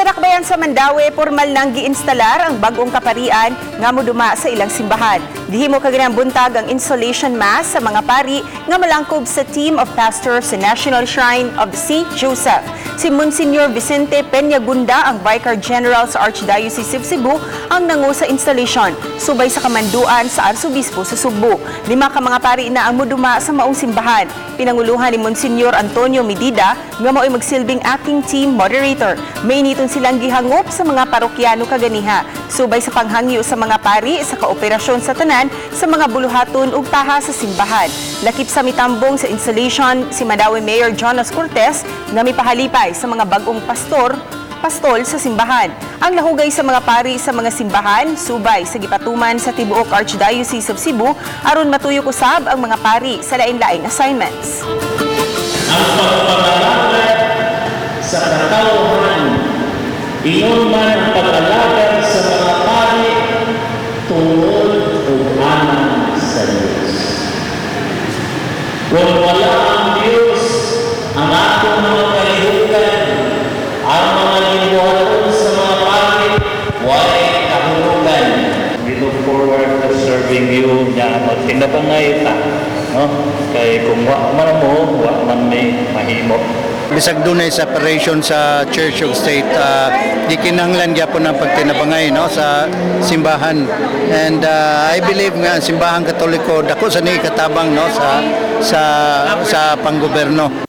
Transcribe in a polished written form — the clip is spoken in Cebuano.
Sa Dakbayan sa Mandaue, formal nang giinstalar ang bagong kaparian nga moduma sa ilang simbahan. Gihimo kaganang buntag ang installation mass sa mga pari nga malangkob sa team of pastors sa National Shrine of St. Joseph. Si Monsignor Vicente Peñagunda, ang Vicar General sa Archdiocese of Cebu, ang nangu sa installation, subay sa kamanduan sa Arsobispo sa Sugbo. Lima ka mga pari na ang muduma sa maong simbahan. Pinanguluhan ni Monsignor Antonio Medida nga mao'y magsilbing acting team moderator. Mainiton silang gihangop sa mga parokyano kaganiha. Subay sa panghangyo sa mga pari sa kooperasyon sa tanan sa mga buluhaton ug taha sa simbahan. Lakip sa mitambong sa installation si Mandaue Mayor Jonas Cortez nga mipahalipay sa mga bagong pastol sa simbahan. Ang lahugay sa mga pari sa mga simbahan, subay sa gipatuman sa tibuok Archdiocese of Cebu aron matuyok usab ang mga pari sa lain-laing assignments. Ang pagpangalagad sa katawhan, ingon man ang pag-alagad sa mga pari tungod ug alang sa Diyos. Kung wala ang Diyos, ang atong mga kalihukan, ang mga gibuhaton sa mga pari, walay kahulugan. We look forward to serving you nya magtinabangay ta, no, kay kung wa man mo, wa man may mahimo. Bisag dunay separation sa church ug state, gikinahanglan gyapon ang pagtinabangay, no, sa simbahan, and I believe nga ang Simbahang Katoliko dako sa ni katabang, no, sa panggoberno.